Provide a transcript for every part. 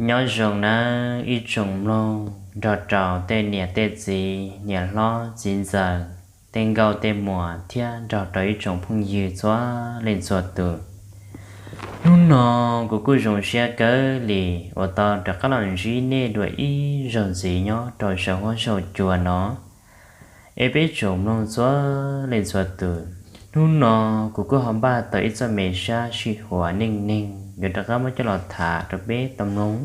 Nyob zoo nawb ib tsoom mloog nrog rau tej niam tej txiv, niam hlob txiv ntxawm, tej nkauj tej muam thiab nrog rau ib tsoom phooj ywg txhua leej txhua tus. Hnub no kuv kuj zoo siab kawg li uas tau rov qab los ntsib nej dua ib zaug ntxiv nyob rau saum huab saum cua no. Es peb tsoom mloog txhua leej txhua tus, hnub no kuv kuj ho npaj tau ib txoj me sab sij huas neej neeg yuav rov qab muab coj los tham rau peb tau mloog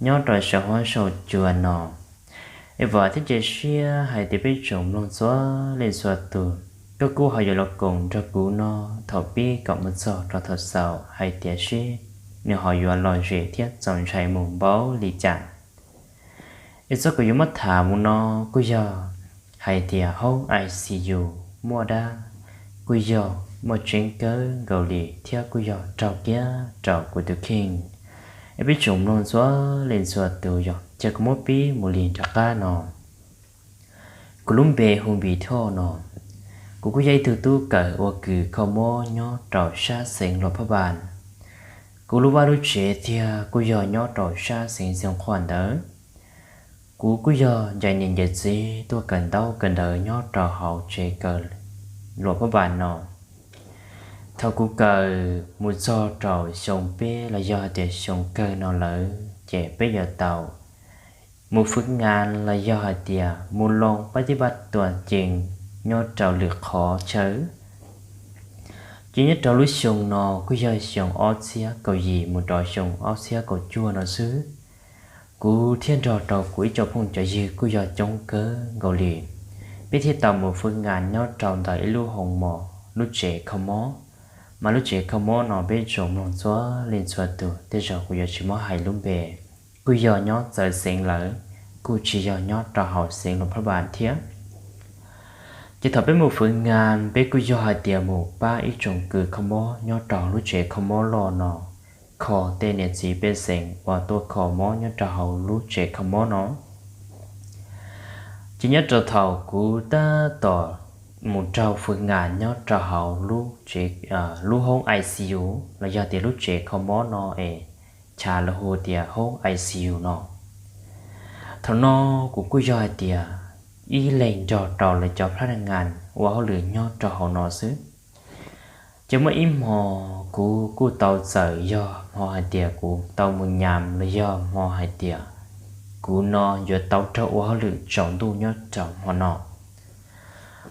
nyob rau saum huab saum cua no. Es vam thiab cia siab hais tias peb tsoom mloog txhua leej txhua tus, koj kuj ho yuav los koom nrog kuv no thaum pib kom mus txog rau thaum xaus hais tias seb nws ho yuav lom zem thiab txaus ntshai mus npaum li cas. Es txoj kuv yuav muab tham mus no kuj yog hais tias hoob I C U muaj dab, kuj yog muaj tseeb kawg nkaus li thiab kuj yog raug kiag rau kuv tus kheej. Es peb tsoom mloog txhua leej txhua tus, yog ces kuv muab pib mus li nram qab no. Kuv lub npe hu Npis Thoj no. Kuv kuj yog ib tug tub kawm ua kws kho mob nyob rau sab xeev Luam Phab Npas. Kuv lub vaj lub tsev tiag kuj yog nyob rau sab xeev Xyooj Qhuaj ntawd. Kuv kuj yog ncaim niam ncaim txiv tuaj kawm ntaub kawm ntawv nyob rau hauv tsev kawm Luam Phab Npas no. Thaum kuv kawm mus txog rau xyoo peb los yog hais tias xyoo kawg no lawm ces peb yuav tau mus fwv ngas los yog hais tias mus loo pab tib pab tuam cees nyob rau lwm qhov chaw. Ces nyob rau lub xyoo no kuj yog xyoo ob txhiab kaum yim mus rau xyoo ob txhiab kaum cuaj no xwb. Kuv thiab nrog rau kuv ib co phooj cov ywg kuj yog coob kawg nkaus li, peb thiaj tau mus fwv ngas nyob rau ntawm ib lub hoo mos, lub tsev kho mob. Mas lub tsev kho mob no peb tsoom mloog txhua leej txhua tus, tej zaum kuv yuav tsis muab hais lub npe, kuj yog nyob txawv xeev lawm, kuj tsis yog nyob rau hauv xeev Luam Phab Npas thiab. Ces thaum peb mus fwv ngas peb kuj yog hais tias mus pab ib tsoom kws kho mob nyob rau lub tsev kho mob loj no, kho tej niam txiv pej xeem uas tuaj kho mob nyob rau hauv lub tsev kho mob no. Ces nyob rau thaum kuv tab tom mus raug fwv ngas nyob rau hauv lub tsev, lub hoob I C U los yog tias lub tsev kho mob no es chav lawv hu tias hoob I C U no. Thaum no kuv kuj yog hais tias ib leeg nrog rau lawv cov pha na ngas ua hauj lwm nyob rau hauv no xwb. Ces muaj ib hmo kuv kuj tau txawm yog hmo hais tias kuv tau mus nyas los yog hmo hais tias kuv no yuav tau raug ua hauj lwm tsaus ntuj nyob rau hmo no.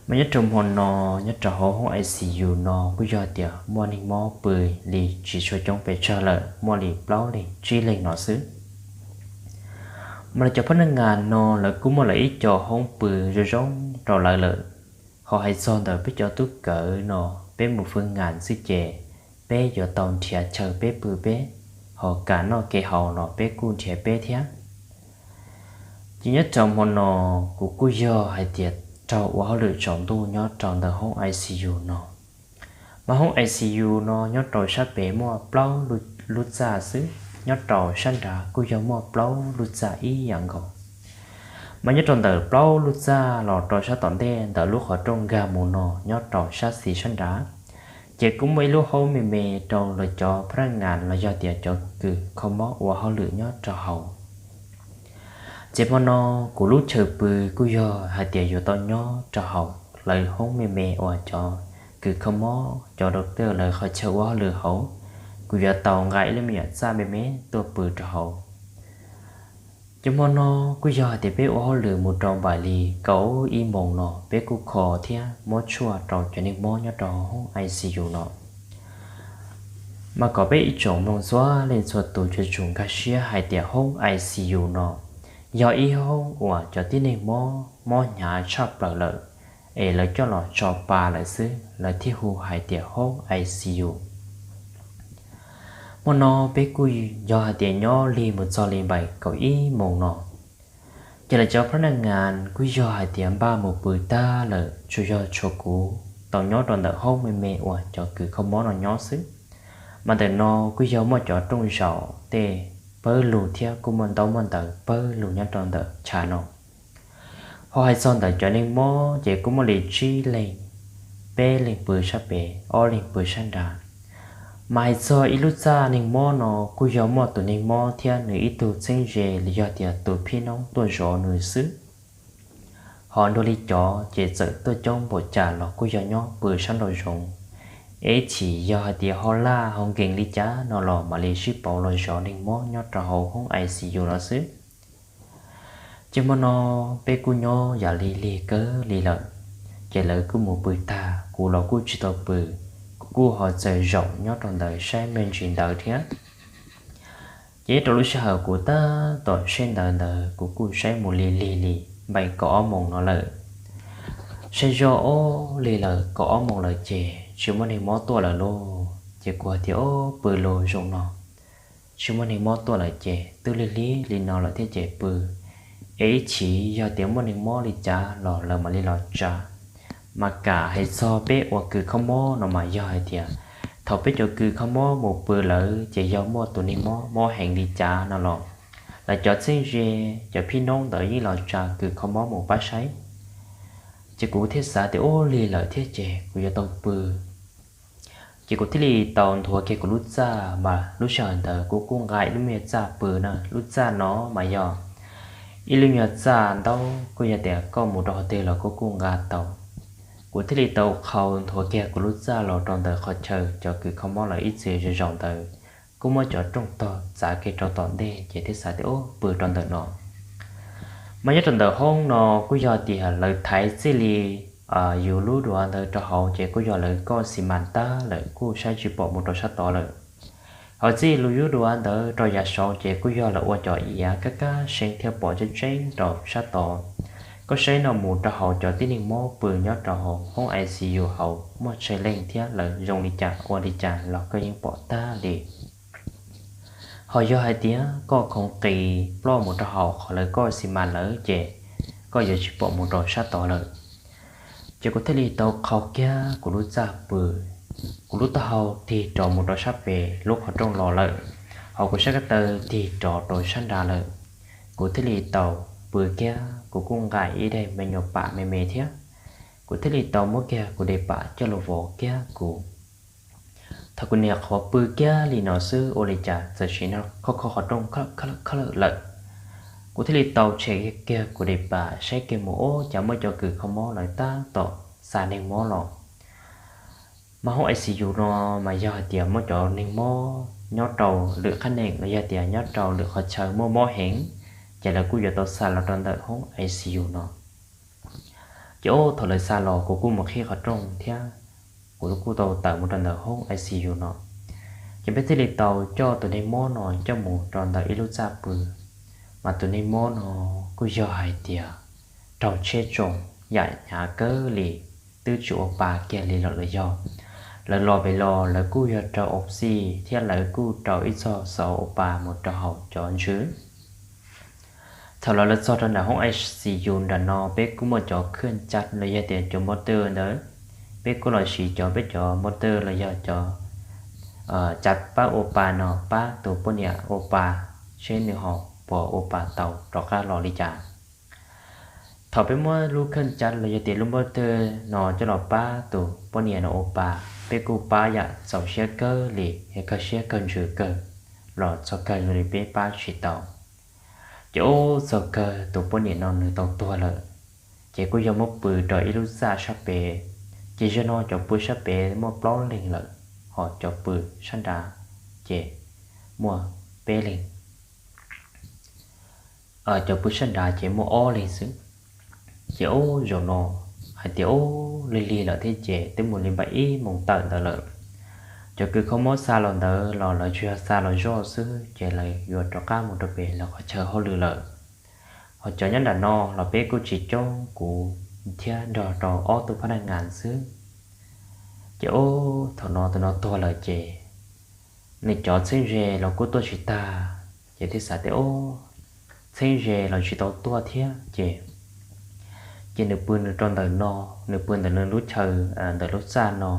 Mas nyob rau hmo no, nyob rau hauv hoob I C U no kuj yog tias muaj neeg mob pw li tsis tshua coob pes tsawg lawm, muaj li plaub leeg tsib leeg no xwb. Mas lawv cov pha na ngas no lawv kuj muaj lawv ib co hoob pw zoo zoo rau lawv lawm. Ho hais txog ntawm peb cov tub kawm no, peb mus fwv ngas xwb ces peb yuav tau nrhiav chaw peb pw peb, ho kam noj kev haus los peb kuj nrhiav peb thiab. Ces nyob rau hmo no kuv kuj yog hais tias raug ua hauj lwm tsaus ntuj nyob rau ntawm hoob I C U no. Mas hoob I C U no nyob rau sab pem muaj plaub lub txaj xwb, nyob rau sab nrad kuj yog muaj plaub lub txaj ib yam nkaus. Mas nyob rau ntawm plaub lub txaj los rau sab tom ntej ntawm lub qhov rooj nkag mus no nyob rau sab xis sab nrad, ces kuj muaj ib lub hoob me me rau lawv cov pha na ngas los yog tias cov kws kho mob ua hauj lwm nyob rau hauv. Ces hmo no kuv lub chaw pw kuj yog hais tias yuav tau nyob rau hauv lawv hoob me me uas cov kws kho mob cov doctor lawv qhov chaw ua hauj lwm hauv, kuv yuav tau nqa ib lub me nyuam txaj me me tuaj pw rau hauv. Ces hmo no kuj yog hais tias peb ua hauj lwm mus rau npaum li kaum ib moos no peb kuj kho thiab muab tshuaj rau cov neeg mob nyob rau hoob I C U no. Mas kom peb ib tsoom mloog txhua leej txhua tus tsuas tsum nkag siab hais tias hoob I C U no yog ib hoob uas cov tib neeg mob mob hnyav tshaj plaws lawm, es lawv coj los tso pa lawm xwb lawv thiaj hu hais tias hoob I C U. Hmo no peb kuj yog hais tias nyob lig mus txog li npaum kaum ib moos no, ces lawv cov pha na ngas kuj yog hais tias npaj mus pw tag lawm, tsuas yog tshuav kuv tau nyob rau ntawm hoob me me uas cov kws kho mob no nyob xwb. Mas ntawm no kuj yog muaj cov rooj zaum tej pawg lug thiab kuj muaj ntaub muaj ntawv pawg lug nyob rau ntawm chav no. Ho hais txog ntawm cov neeg mob ces kuj muaj li tsib leeg, peb leeg pw sab pem, ob leeg pw sab nrad. Mas hais txog ib lub txaj neeg mob no kuj yog muaj tus neeg mob thiab nws ib tug txheeb ze los yog tias tus phib noob tuaj zov nws xwb. Ho dua li cov ces txawm tuaj coob npaum cas los kuj yog nyob pw sab nraum zoov, ib chim yog hais tias ho laj ho nkees li cas no los mam li sib pauv los zov neeg mob nyob rau hauv hoob I C U no xwb. Ces hmo no peb kuj nyob yam li lig kawg li lawm, ces lawv kuj mus pw tag, kuv los kuj tsis tau pw, kuv kuj ho txawm zaum nyob rau ntawd saib me ntsis ntawv thiab. Ces nyob rau lub sij hawm kuv tab tom saib ntawv ntawd kuv kuj saib mus li lig li npaim kaum ob moos no lawm. Saib zoj ob lig lawm, kaum ob moos lawm ces tsis muaj neeg mob tuaj lawm lauj. Ces kuv hais tias, Ob, pw lug zoo no, tsis muaj neeg mob tuaj lawm ces twb lig lig li no lawm thiab ces pw, es ib chim yog tias muaj neeg mob li cas los lawv mam li los tsa. Mas kam hais txog peb ua kws kho mob no mas yog hais tias thaum peb cov kws kho mob mus pw lawm ces yog muaj tus neeg mob mob heev li cas no los lawv cov txheeb ze, cov phib noob ntawd yeej los tsa kws kho mob mus pab saib. Ces kuv thiaj xav tias, Ub, lig lawm thiab ces kuv yuav tau pw. Ces kuv thiaj li tau nthuav kiag kuv lub txaj, mas lub sij hawm ntawd kuv kuj nqa ib lub me nyuam txaj pw na. Lub txaj no mas yog ib lub nyuag txaj ntaub, kuj yog tias koj mus rau qhov twg los kuj kuj nqa tau. Kuv thiaj li tau qhau nthuav kiag kuv lub txaj los rau ntawm qhov chaw cov kws kho mob lawv ib txwm zaum zaum ntawd, kuj muab cov rooj tog txav kiag rau tom ntej ces thiaj xav tias, Ub, pw rau ntawm no. Mas nyob rau ntawm hoob no kuj yog tias lawv thaiv txij li yus lub duav ntawd rau hauv ces kuj yog lawv koj xi mas tag lawm kuj saib tsis pom mus rau sab tod lawm. Ho txij li yus lub duav ntawd rau yav saud ces kuj yog lawv ua cov iav kab kab seeb thiab pom tseeb tseeb rau sab tod. Koj saib no mus rau hauv cov tib neeg mob pw nyob rau hauv hoob I C U hauv muaj tsawg leej thiab lawv zoo li cas ua li cas los koj yeej pom tag li. Ho yog hais tias koj khoov qis ploj mus rau hauv qhov lawv koj xi mas lawm ces koj yuav tsis pom mus rau sab tod lawm. Ces kuv thiaj li tau qhau kiag kuv lub txaj pw, kuv lub taub hau tig rov mus rau sab pem lub qhov rooj los lawm, ho kuv sab ko taw tig rov rau sab nrad lawm. Kuv thiaj li tau pw kiag, kuv kuj nqa ib daim me nyuam pam me me thiab. Kuv thiaj li tau muab kiag kuv daim pam coj los vov kiag kuv. Thaum kuv niam qhuav pw kiag li no xwb ua li cas txawm sim no kho kho qhov rooj kho lawm. Kuv thiaj li tau tshem kiag kuv daim pam saib kiag mus, ub, cas muaj cov kws kho mob lawv tab tom xa neeg mob los. Mas hoob I C U no mas yog hais tias muaj cov neeg mob nyob rau lwm qhab nees los yog tias nyob rau lwm qhov chaw muaj mob heev, ces lawv kuj yuav tau xa los rau ntawm hoob I C U no. Ces ub, thaum lawv xa los kuv kuj mus qhib qhov rooj thiab, kuv kuj tau tawm mus rau ntawm hoob I C U no. Ces peb thiaj li tau coj tus neeg mob no coj mus rau ntawm ib lub txaj pw. Mas tus neeg mob no kuj yog hais tias raug tshiab tsoom yam hnyav kawg li, twb tsis ua pa kiag li lawm los yog. Lawv los pem los lawv kuj yog rau oxygen thiab lawv kuj rau ib txog xov ua pa mus rau hauv cov ntsws. Thaum los lawv txog rau nram hoob I C U nram no peb kuj muaj cov khwj caj los yog tias cov motor ntawd, peb kuj los siv cov peb cov motor los yog cov caj pab ua pa no pab tus poj niam ua pa, seb nws ho puas ua pa tau rov qab los li cas. Thaum peb muab lub khwj caj los yog tias lub motor no coj los pab tus poj niam no ua pa, peb kuj pab yam txaus siab kawg li, kawg siab kawg ntsws kawg, los txog kawg zoo li peb pab tsis tau. Ces ub, txog kawg tus poj niam no nws tau tuag lawm, ces kuj yog muab pw rau ib lub txaj sab pem. Ces zaum no cov pw sab pem muaj plaub leeg lawm, ho cov pw sab nrad ces muaj peb leeg. Cov pw sab nrad ces muaj ob leeg xwb. Ces ub, zaum no hais tias ub, lig lig lawm thiab ces twb mus li npaum ib moos tawm ntawd lawm. Cov kws kho mob xa los ntawd los lawv tsuas yog xa los zoj xwb ces lawv yuav rov qab mus rau pem lawv qhov chaw hauj lwm lawm. Ho cov nyob nram no los peb kuj tsis coob, kuv thiab nrog rau ob tug phab naj ngas xwb. Ces ub, thaum no tus no tuag lawm ces nws cov txheeb ze los kuj tuaj tsis tag, ces thiaj xav tias ub, txheeb ze los tsis tau tuaj thiab ces, ces nws pw nws rau ntawm no, nws pw ntawm nws lub chaw, ntawm lub txaj no,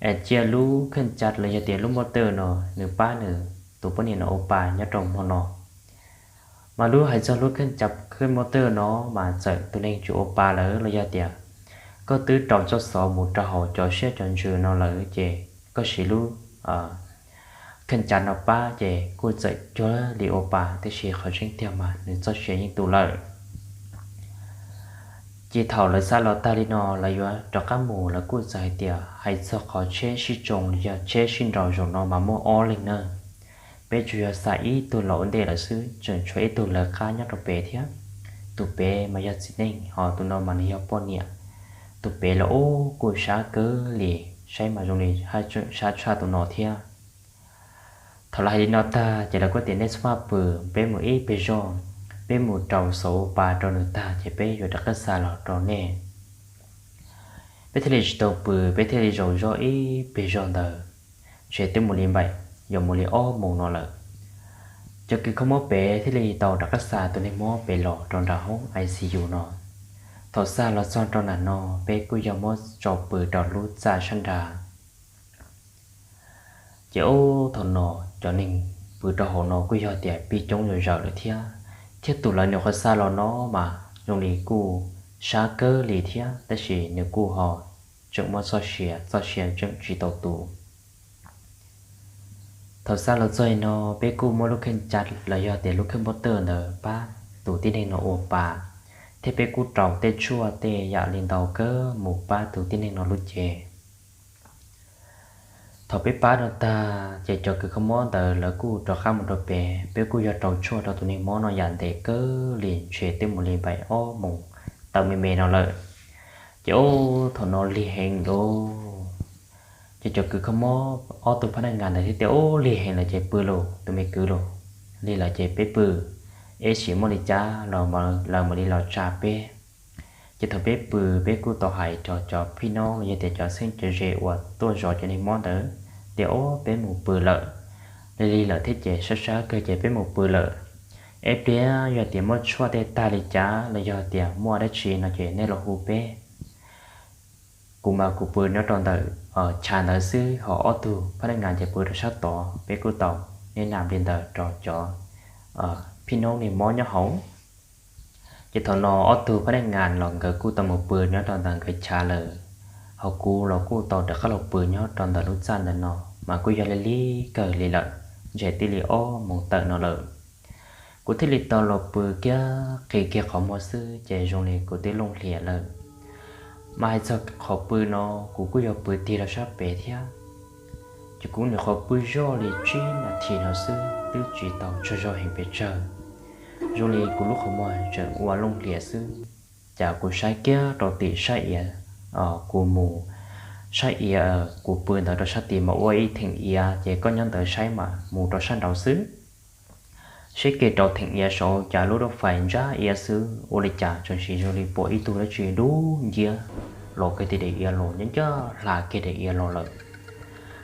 es cia lub khwj caj los yog tias lub motor no nws pab nws tus poj niam no ua pa nyob rau hmo no. Mas lub hais txog lub khwj caj khwj motor no mas txawm tus neeg tsis ua pa lawm los yog tias koj twb rau txoj xov mus rau hauv cov siab cov ntsws no lawm ces koj siv lub kheej cav no pab ces kuj txawm cuag li ua pa, tiam sis qhov tseeb tiag mas nws txoj sia yeej tu lawm. Ces thaum lawv xa los tag li no lawv yuav rov qab mus, lawv kuj txawm hais tias hais txog qhov tsheb sib tsoo los yog tsheb sib nraus zaum no mas muaj ob leeg na. Peb tsuas yog xa ib tug los ua ntej lawm xwb, tseem tshuav ib tug lawv qab nyob rau pem thiab. Tus pem mas yog txiv neej, ho tus no mas nws yog poj niam. Tus pem los ub kuj sab kawg li, saib mas zoo li haj tseem sab tshaj tus no thiab. Thaum lawv hais li no tag ces lawv kuj tias nej txhob maj pw, peb mus ib pliag zog, peb mus rau xauv pas rau nws tag ces peb yuav rov qab xa los rau nej. Peb thiaj li tsis tau pw, peb thiaj li zaum zog ib pliag zog ntawd, ntshe twb mus li npaum, yuav mus li ob moos no lawm. Cov kws kho mob pem thiaj li tau rov qab xa tus neeg mob pem los rau nram hoob I C U no. Thaum xa los txog rau nram no, peb kuj yog muab tso pw rau lub txaj sab nrad. Ces ub thaum no cov neeg pw rau hauv no kuj yog tias pib coob zom zaws lawm thiab, thiab tus lawv nyuam qhuav xa los no mas zoo li kuj sab kawg li thiab, tab sis nws kuj ho tseem muaj txoj sia, txoj sia tseem tsis tau tu. Thaum xa los txog no, peb kuj muab lub kheej cav los yog tias lub kheej pob tawj ntawd pab tus tib neeg no ua pa, thiab peb kuj rau tej tshuaj tej yam li ntau kawg mus pab tus tib neeg no lub cev. Thaum peb pab no tag ces cov kws kho mob ntawd lawv kuj rov qab mus rau pem, peb kuj yog rau tshuaj rau tus neeg mob no yam ntev kawg li, ntshe twb mus li npaum ob moos tawm me me no lawm. Ces ub thaum no lig heev lawm. Ces cov kws kho mob ob tug phab naj ngas ntawd thiaj tias ub lig heev lawm ces pw lauj tus me kwv lauj, lig lawm ces peb pw, ib sim muaj li cas los lawv mam li los tsa peb. Ces thaum peb pw, peb kuj tau hais rau cov phij noob los yog tias cov txheeb cov ze uas tuaj zov cov neeg mob ntawd tias ub peb mus pw lawm, lig lig lawm thiab ces sab sab kawg ces peb mus pw lawm. Ib pliag yog tias muaj tshuaj tej tag li cas los yog tias muaj dab tsi no ces nej los hu peb. Kuv mas kuv pw nyob rau ntawm chav ntawd xwb, ho ob tug phab naj ngas ces pw rau sab tod. Peb kuj tau neb nam li ntawd rau cov phij noob neeg mob nyob hauv. Ces thaum no ob tug phab naj ngas los nkawd kuj tau mus pw nyob rau ntawm nkawd chav lawm, ho kuv los kuj tau rov qab los pw nyob rau ntawm lub txaj ntawm no, mas kuj yog lig lig kawg li lawm, ntshe twb li ob moos tawm no lawm. Kuv thiaj li tau los pw kiag qhia kiag qhov muag xwb ces zoo li kuv twb looj hlias lawm. Mas hais txog qhov pw no, kuv kuj yog pw tig rau sab pem thiab. Ces kuv nyuam qhuav pw zoj li tsib nas this no xwb twb tsis tau tsaug zog heev pes tsawg, zoo li kuv lub qhov muag tseem ua looj hlias xwb. Cas kuv saib kiag rau tim sab iav, kuv mus sab iav, kuv pw ntawd rau sab tid mas ua ib theem iav, ces koj nyob ntawd saib mas mus rau sab nraud xwb. Saib kiag rau theem iav saud cas lub rooj fais ntsab iav xwb, ua li cas tseem zoo li pom ib tug dab tsi dub nciab los kiag tim daim iav los, ncaj ncaj hla kiag daim iav los lawm.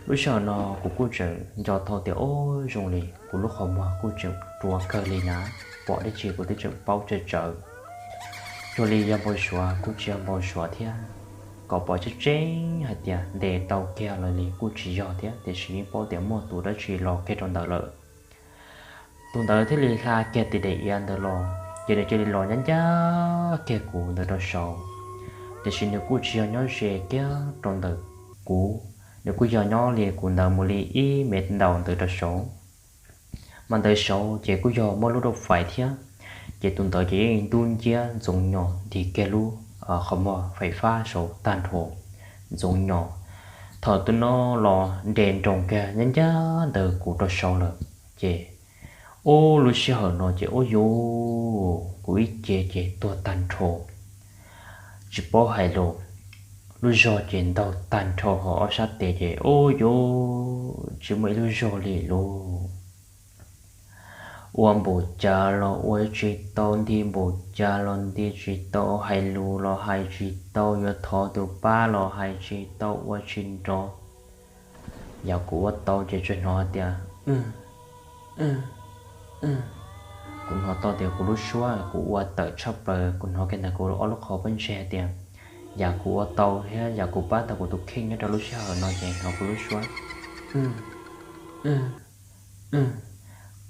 Lub sij hawm no kuv kuj tseem nco tau tias ub zoo li kuv lub qhov muag kuj tseem rua kawg li na, pom dab tsi kuv twb tseem paub tsawg tsawv. Cuag li yog npau suav kuj tsis yog npau suav thiab, kom pom tseeb tseeb hais tias ntes tau kiag los li kuj tsis yog thiab, tiam sis yeej paub tias muaj tus dab tsi los kiag rau ntawd lawm. Tus ntawd thiaj li hla kiag tim daim iav ntawd los, ces nws cia li los ncaj ncaj kiag kuv ntawd rau saud, tiam sis nws kuj tsis yog nyob ze kiag rau ntawm kuv, nws kuj yog nyob li kuv ntawd mus li ib mev ntau ntawd rau saud. Mas ntawd saud ces kuj yog muaj lub rooj fais thiab, ces tus ntawd ces yeej ntub nciab ntxoov nyos nti kiag lub qhov muag fais fab saud tag nrho ntxoov nyos. Thaum tus no los nres nroos kiag ncaj ncaj ntawd kuv rau saud lawm, ces ub lub sij hawm no ces ub yuv, kuv ib ce ces tuag tag nrho, tsis paub hais lus, lub zog ces ntaug tag nrho hauv ob sab tes ces ub yuv, tsis muaj ib lub zog li lauj. Ua npaum cas los ua tsis tau, nti npaum cas los nti tsis tau, hais lus los hais tsis tau, yuav thov tus pab los hais tsis tau, ua tsis nrov. Yam kuv ua tau ces tsuas hnov tias, kuv hnov tau tias kuv lub suab kuv ua tawm tshaj plaws, kuv hnov kiag ntawm kuv ob lub qhov pob ntseg tias, yam kuv ua tau thiab yam kuv pab tau kuv tus kheej nyob rau lub sij hawm no ces hnov kuv lub suab.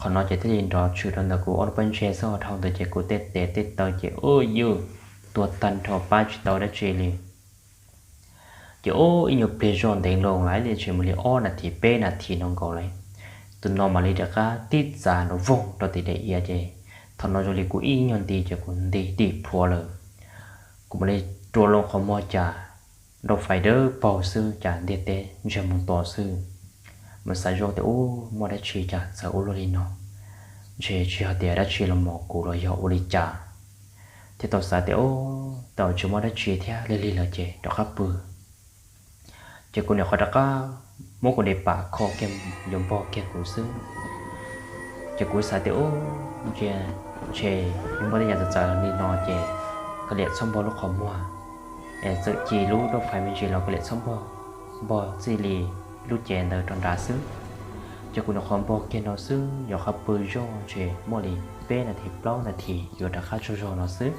Qhov no ces thiaj li nrov tshwm rau ntawm kuv ob lub pob ntseg xwb, dhau ntawd ces kuv tej tes tej taw ces ub yuv, tuag tag nrho pab tsis tau dab tsi li. Ces ua ib nyuag pliag zoj ntev loo lawm li, ntshe mus li ob nas this peb nas this no nkaus lawm, tus no mam li rov qab tib txav nrov voog rau tim daim iav ces thaum no zoo li kuv ib nyuag nti ces kuv nti dim plhuav lawm. Kuv mam li rua loo qhov muag cas nrau fais dawb paug xwb cas ntiaj teb ntsiag mus to xwb. Mas xav zoj tias ub, muaj dab tsi cas txawm ua luaj li no, ntshe tsis yog tias dab tsi los mos kuv los yog ua li cas. Thiaj tau xav tias ub, tau tsis muaj dab tsi thiab, lig lig lawm ces rov qab pw. Ces kuv nyuam qhuav rov qab muab kuv daim pam kho kiag yuav npog kiag kuv xwb. Ces kuv xav tias ub, ntshe yuav muaj tej yam txawv txawv li no ces kav liam txhob npog lub qhov muag, es txawm ci lub rau fais me ntsis los kav liam txhob npog, npog txij li lub cev ntawd rau nrad xwb. Ces kuv nyuam qhuav npog kiag no xwb, nyuam qhuav pw zoj ntshe muaj li peb nas this plaub nas this yuav rov qab tsaug zog no xwb.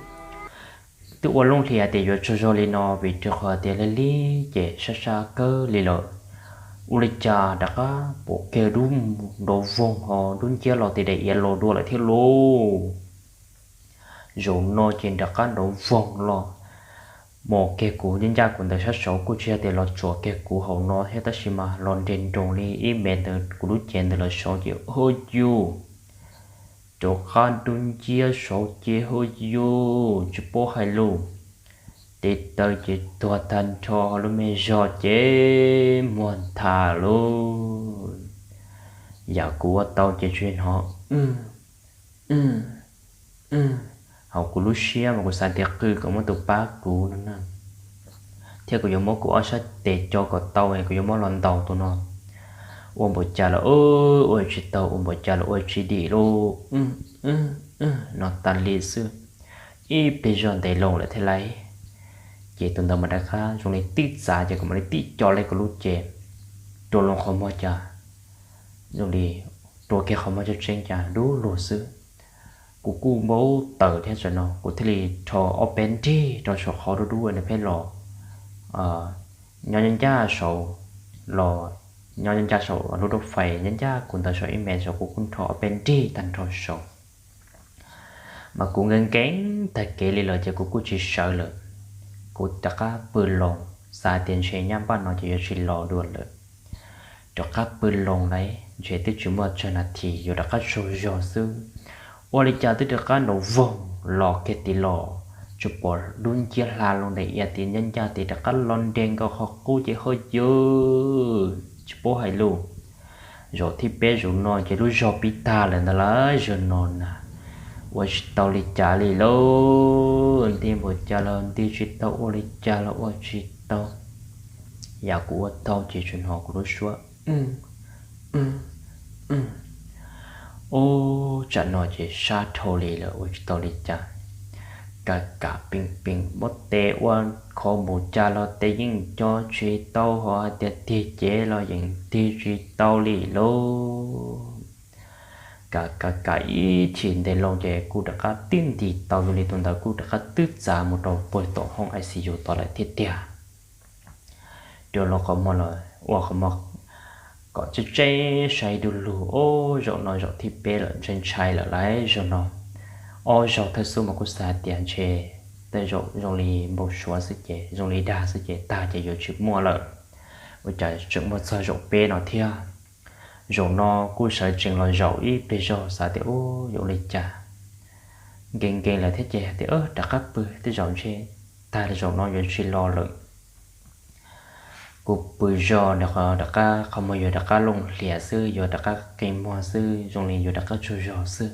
Twb ua looj hlias tias yuav tsaug zog li no vim rau qhov tias lig lig ces sab sab kawg li lawm. Ua li cas rov qab pom kiag dub nrov voog ho dub nciab los tim daim iav los dua lawm thiab lauj. Zaum no ces rov qab nrov voog los mos kiag kuv, ncaj ncaj kuv ntawm sab saud, kuj tsis yog tias los tsuam kiag kuv hauv no thiab tab sis mas los nres nroos li ib mev ntawd kuv lub cev ntawd los saud ces haj yus, rov qab dub nciab saud ces haj yus tsis paub hais lus. Tes taw ces tuag tag nrho, lub me zog ces muag nthav lauj. Yam kuv ua tau ces tsuas hnov hauv kuv lub siab mas kuv xav tias qw kom muab tus pab kuv no na, thiab kuv yuav muab kuv ob sab tes co kom tau es kuv yuav muab los ntaus tus no. Ua npaum cas los ua tsis tau, ua npaum cas los ua tsis dim lauj. No tas li xwb, ib pliag zog ntev loo lawm thiab lauj. Ces tus ntawd mas rov qab zoo li tib txav ces kuv mam li tib co li kuv lub cev, rua loo qhov muag cas zoo li rua kiag qhov muag tseeb tseeb cas dub luag xwb. Kuv kuj npau taws thiab txawm no kuv thiaj li rho ob peb nrig rau saum qhov dub dub nws pheej los nyob ncaj saud, los nyob ncaj saum lub roob fais ncaj ncaj kuv ntawd saum ib me saud, kuv kuj rho ob peb nrig tag nrho saud. Mas kuv nkees nkees tag kev li lawm ces kuv kuj tsis sawv lawm. Kuv rov qab pw loo, xav tias ntshe nyab npaj no ces yuav tsis los dua lawm. Rov qab pw loo lauj, ntshe twb tsis muaj tsawg nas this yuav rov qab tsaug zog xwb. Ua li cas twb rov qab nrov voog los kiag tid los, tsuas pom dub nciab hla loo daim iav tid ncaj ncaj tid rov qab los nres nkaus qhov qub ces haj yus, tsis paub hais lus. Zaum thib peb zaum no ces lub zog pib tag lawm ntag lauj, zaum no na ua tsis tau li cas li lauj. Nti npaum cas los nti tsis tau, ua li cas los ua tsis tau. Yam kuv ua tau ces tsuas hnov kuv lub suab ub, tsam no ces sab dhau li lawm ua tsis tau li cas. Kam kam peem peem muab tes ua khov npaum cas los tes yeej co tsis tau, ho hais tias tig cev los yeej tig tsis tau li lauj. Kam kam kam ib chim ntev loo ces kuj rov qab twb nti tau zoo li tus ntawd kuj rov qab twb txav mus rau puag tom hoob I C U tod lawm thiab tiag. Rua loo qhov muag los ua qhov muag kom tseeb tseeb saib du lug, ob zaug no zaum thib peb lawm, ntshai ntshai lawm lauj zaum no. Ob zaug thawj xub mas kuj xav tias ntshe tej zaum zoo li npau suav xwb ces, zoo li dag xwb ces tag ces yuav tsis muaj lawm. Ua cas tseem muaj txog zaum peb no thiab. Zaum no kuj sawv tsees los zaum ib pliag zog xav tias ub yuav ua li cas, nkees nkees lawm thiab ces tias rov qab pw tej zaum ntshe tag zaum no yuav tsis los lawm. Kuv pw zog rov qab, qhov muag yuav rov qab looj hlias xwb, yuav rov qab qi muag xwb, zoo li yuav rov qab tsaug zog xwb.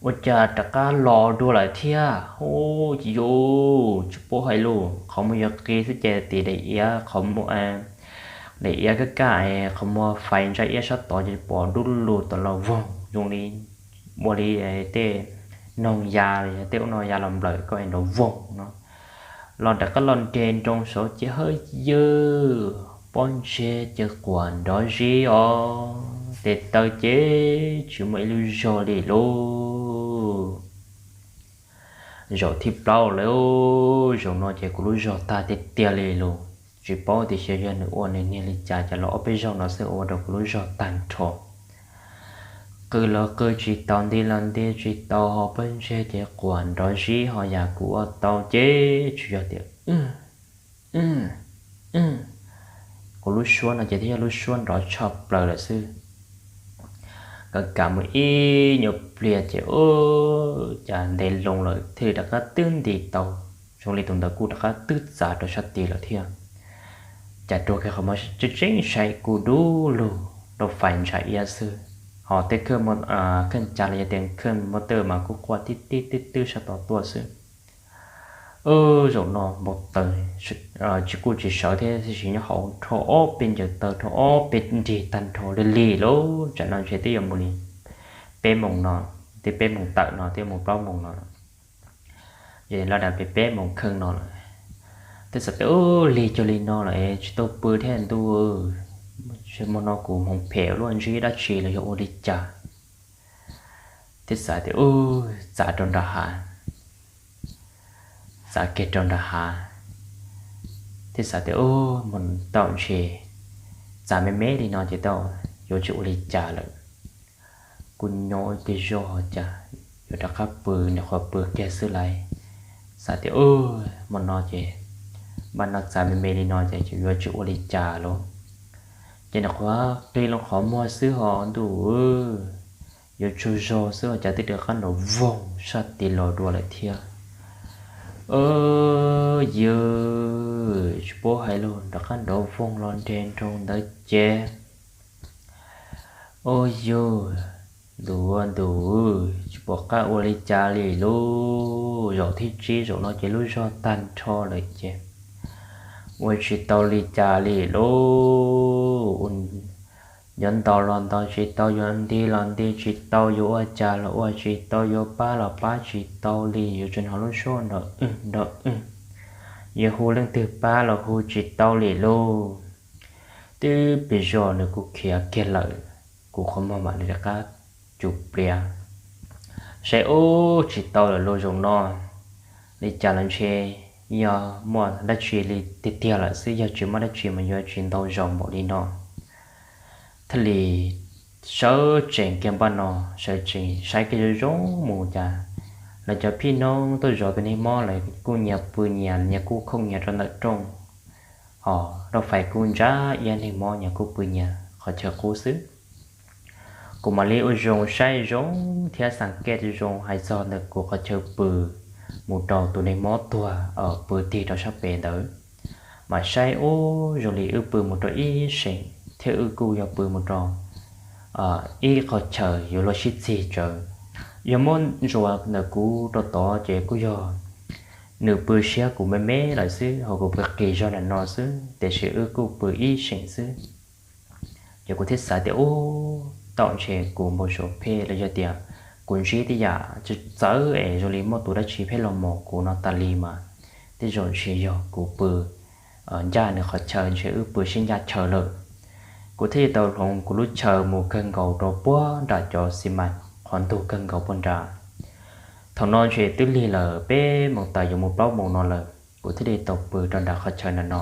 Ua cas rov qab los dua lawm thiab, ub yus, tsis paub hais lus, qhov muag yuav qi xwb ces tim daim iav, qhov muag, daim iav kaj kaj, qhov muag fais ntsa iab sab tod ces pom dub lug tom los voog zoo li ua li tej noog ya, tej ub no ya los nplawm koj es nrov voog no. Los rov qab los nres nroos saud ces haj yus, pob ntseg ces quas nrov zib os, tes taw ces tsis muaj ib lub zog li lauj. Zaum thib plaub lawm, zaum no ces kuv lub zog tag tiag tiag li lauj. Tsis paub tias xyov yog nws ua nws niag li cas, cas los ob peb zaug no xwb ua rau kuv lub zog tag nrho. Qw los qw tsis tau, nti los nti tsis tau, ho pob ntseg ces quas nrov zib, ho yam kuv ua tau ces tsuas yog tias Kuv lub suab no ces twb yog lub suab nrov tshaj plaws lawm xwb. Kam kam mus ib nyuag pliag ces ub, cas ntev loo lawm thiaj li rov qab twb nti tau, zoo li tus ntawd kuj rov qab twb txav rau sab tid lawm thiab. Cas rua kiag qhov muag tseeb tseeb saib kuj dub lug rau fais ntshav iab xwb, ho tej kheej ca los yog tias kheej muaj tej mas kuj quaj tib tib tib twb sab tod tuaj xwb. Ub, zaum no npau taws tsis kuj tsis sawv thiab, tab sis nyob hauv rho ob peb ncaws taw rho ob peb nrig tag nrho li li lawm. Tsam no ntshe twb yuav mus li peb moos no, twb peb moos tawm no twb mus plaub moos no, ces lawv dam peb peb moos kheej no lawm. Twb xav tias ub, lig cuag li no lawm es tsis tau pw thiab ntuj, hmo no kuv hmoov phem luaj ntsib dab tsi los yog ua li cas. Thiab xav tias ub, txav rau nram hav, txav kiag rau nram hav, thiab xav tias ub, mus tau ntshe txav me me li no ces tau, yuav tsis ua li cas lawm. Kuv nyob ib pliag zog cas yuav rov qab pw, nyuam qhuav pw kiag xwb lauj. Xav tias ub, hmo no ces npaj no txav me me li no ces yuav tsis ua li cas lauj. Ces nyuam qhuav qi loo qhov muag xwb ho ntuj, yuav tsaug zog xwb ho cas twb rov qab nrov voog sab tid los dua lawm thiab. Ub, yawg, tsis paub hais lus, rov qab nrov voog los nreg nroo ntawd ces, ub yawg, ntuj ua ntuj, tsis pom qab ua li cas li lauj. Zaum thib tsib zaum no ces lub zog tag nrho lawm ces ua tsis tau li cas li lauj. Yuav ntaus los ntaus tsis tau, yuav nti los nti tsis tau, yuav ua cas los ua tsis tau, yuav pab los pab tsis tau li, yuav tseem hnov lub suab nrov wj nrov wj. Yuav hu leej twg pab los hu tsis tau li lauj. Twb pes zog nws kuj khiav kiag lawm, kuv qhov muag mam li rov qab cus pliav. Saib ub, tsis tau lawm lauj, zaum no li cas los ntshe yog muaj dab tsi li tiag tiag lawm xwb, yog tsis muaj dab tsi mas yuav tsis ntau zaus npaum li no. Thiaj li sawv tsees kiag npaj no, sawv tsees saib kiag zoo zoo mus cas lawv cov phij noob tuaj zov tus niag mob lawv kuj nyias pw nyias, nyias kuj khooj nyias rau ntawm rooj, ho rau fais kuj ntsa iab, niag mob nyias kuj pw nyias qhov chaw qub xwb. Kuv mam li ua zoo saib zoo thiab xav kiag zoo hais txog ntawm kuv qhov chaw pw mus rau tus niag mob tuag pw tig rau sab pem ntawd. Mas saib ub, zoo li wb pw mus rau ib seem thiab wb kuj yog pw mus rau ib qho chaw yuav luag sib txig tsawv. Yog muab ntsuas ntawm kuv rau tod ces kuj yog nws pw siab kuv me me lawm xwb, ho kuv pw qis zog ntawm no xwb, tiam sis wb kuj pw ib seem xwb. Ces kuv thiaj xav tias ub, tau ntshe kuv npau suav phem los yog tias kuv ntsib tej yam txawv es zoo li muaj tus dab tsi pheej los mos kuv no tas li mas, tej zaum ntshe yog kuv pw ncaj nws qhov chaw, ntshe wb pw sib ncaj chaw lawm. Kuv thiaj li tau hloov kuv lub chaw mus kawg nkaus rau puag nram cov xi mas qhov ntug kawg nkaus puag nrad. Thaum no ntshe twb lig lawm peb moos tawm yuav mus plaub moos no lawm, kuv thiaj li tau pw rau nram qhov chaw ntawm no.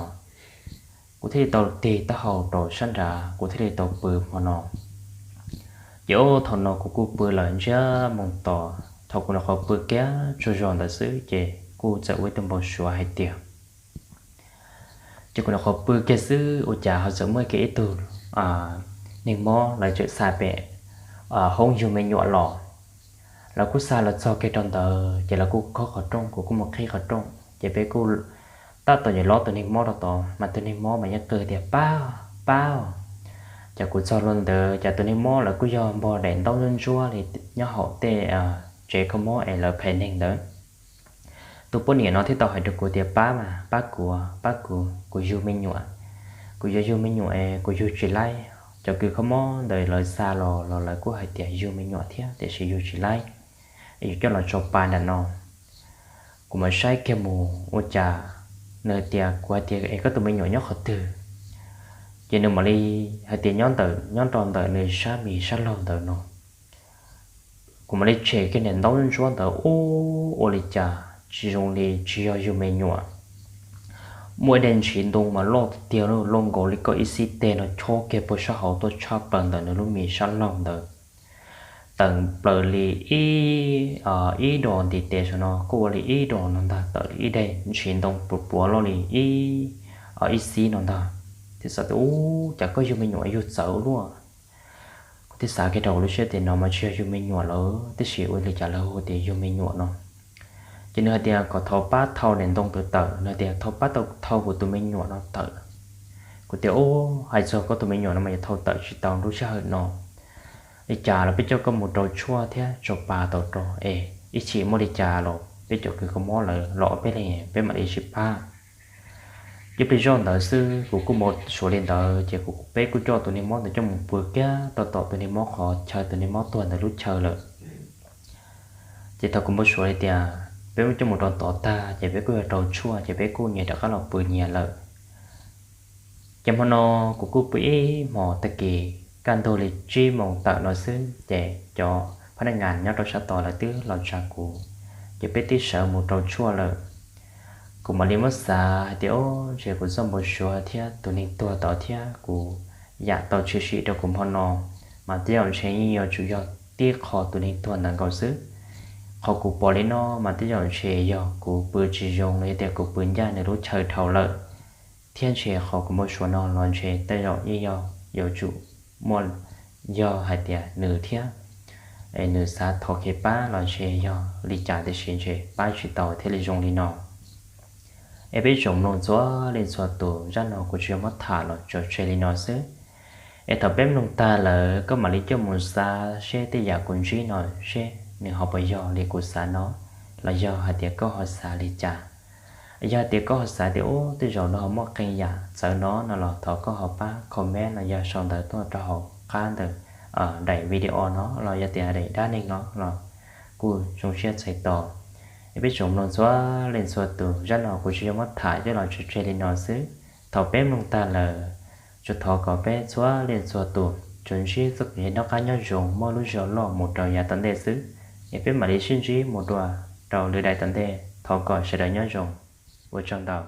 Kuv thiaj li tau tig taub hau rau sab nrad, kuv thiaj li tau pw hmo no. Ces ub, thaum no kuv kuj pw lawm ntsiag moos tos, thaum kuv nyuam qhuav pw kiag tsaug zog ntawd xwb ces kuj txawm ua ib tug npau suav hais tias, ces kuv nyuam qhuav pw kiag xwb ua cas ho txawm muaj kiag ib tug neeg mob lawv txawm xa pem hoob yug me nyuam los. Lawv kuj xa los txog kiag rau ntawd ces lawv kuj khob qhov rooj, kuv kuj mus qhib qhov rooj ces peb kuj tab tom yuav lob tus neeg mob rau tod mas tus neeg mob mas yeej qw tias pab, pab. Ces kuv txog lub ntawd ces tus neeg mob lawv kuj yog npog daim ntaub ntsuab ntsuab li nyob hauv tej tsev kho mob es lawv phais neeg ntawd. Tus poj niam no thiaj tau hais rau kuv tias pab mas pab kuv, pab kuv, kuv yug me nyuam, kuv yuav yug me nyuam es kuv yug tsis laib. Cov kws kho mob ntawd lawv xa los los lawv kuj hais tias yug me nyuam thiab tiam sis yug tsis laib, es yuav coj los tso pa nram no. Kuv mam saib kiag mus ua cas nws tias, kuv hais tias es koj tus me nyuam nyob qhov twg? Ces nws mam li hais tias nyob ntawm, nyob rau ntawm nws sab mis sab laug ntawd no. Kuv mam li tshem kiag daim ntaub ntsuab ntawd ub, ua li cas tsis zoo li, tsis yog yug me nyuam. Muaj ib daim ntshiv ntoo mas loj tiag tiag, loj nkaus li koj ib xib teg no chob kiag puag sab hauv tuaj tshab plaws ntawm nws lub mis sab laug ntawd. Tawm plaws li ib, ib dos ntiv tes saum no kuj ua li ib dos no ntag, tawm li ib daim ntshiv ntoo pluav pluav loj li ib ib xib no ntag. Thiaj xav tias, Ub, cas koj yug me nyuam yug txawv ua luaj. Kuv thiaj xav kiag rau kuv lub siab tias no mas tsis yog yug me nyuam lawm, tab sis ua li cas lawv hu tias yug me nyuam no. Ces nws hais tias kom thov pab thau daim ntoo tawm tawm, nws hais tias thov pab thau kuv tus me nyuam no tawm. Kuv tias, Ub, hais txog koj tus me nyuam no mas yuav thau tawm tsis tau lub sij hawm no. Li cas los peb coj koj mus rau tshuaj thiab tso pa tau rau es ib chim muaj li cas los peb cov kws kho mob lawv los ob peb leeg peb mam li sib pab. Ib pliag zoj ntawd xwb kuv kuj npau suav li ntawd ces kuv, peb kuj coj tus niag mob ntawd coj mus pw kiag tom tus niag mob qhov chaw, tus niag mob tuag ntawd lub chaw lawm. Ces thaum kuv npau suav li tias peb muab coj mus rau tod tag ces peb kuj yuav rau tshuaj ces peb kuj nyias rov qab los pw nyias lawm. Ces hmo no kuv kuj pw ib hmos tag kis, kaj ntug li tsib moos tawm no xwb ces cov phab naj nas nyob rau sab tod lawv twb los tsa kuv, ces peb twb sawv mus rau tshuaj lawm. Kuv mam li muab xav hais tias, Ob, ntshe kuv txoj npau suav thiab tus neeg tuag tod thiab kuv yam tau tshwm sim rau kuv hmo no mas tej zaum ntshe yeej yuav tsum yog tib qho tus neeg tuag ntawd nkaus xwb. Qhov kuv pom li no mas tej zaum ntshe yog kuv pw tsis zoo los yog tias kuv pw ncaj nws lub chaw dhau lawm, thiab ntshe qhov kuv npau suav no los ntshe tej zaum yeej yog yuav tsum muaj, yog hais tias nws thiab es nws xav thov kev pab los ntshe yog li cas tiam sis ntshe pab tsis tau thiaj li zoo li no. Es peb tsoom mloog txhua leej txhua tus, zaj no kuv tsuas yog muab tham los tso tseg li no xwb. Es thaum peb mloog tag lawm koj mam li coj mus xav seb tej yam kuv ntsib no seb nws ho puas yog li kuv xav no, los yog hais tias koj ho xav li cas. Yog hais tias koj ho xav tias ub tej zaum no ho muaj qee yam txawv no no los thov koj ho pab comment los yog sau ntawv tuaj rau hauv qab ntawm daim video no los yog tias daim dab neeg no los kuj zoo siab txhais tos. Es peb tsoom mloog txhua leej txhua tus, zaj no kuv tsuas yog muab tham coj los tso tseg li no xwb. Thaum peb mloog tag lawm, tsuas thov kom peb txhua leej txhua tus tsuas ntsib txoj kev noj qab nyob zoo, muaj lub zog loj mus rau yav tom ntej xwb. Es peb mam li sib ntsib mus dua rau lwm daim tom ntej, thov kom sawv daws nyob zoo. Ua tsaug ntau.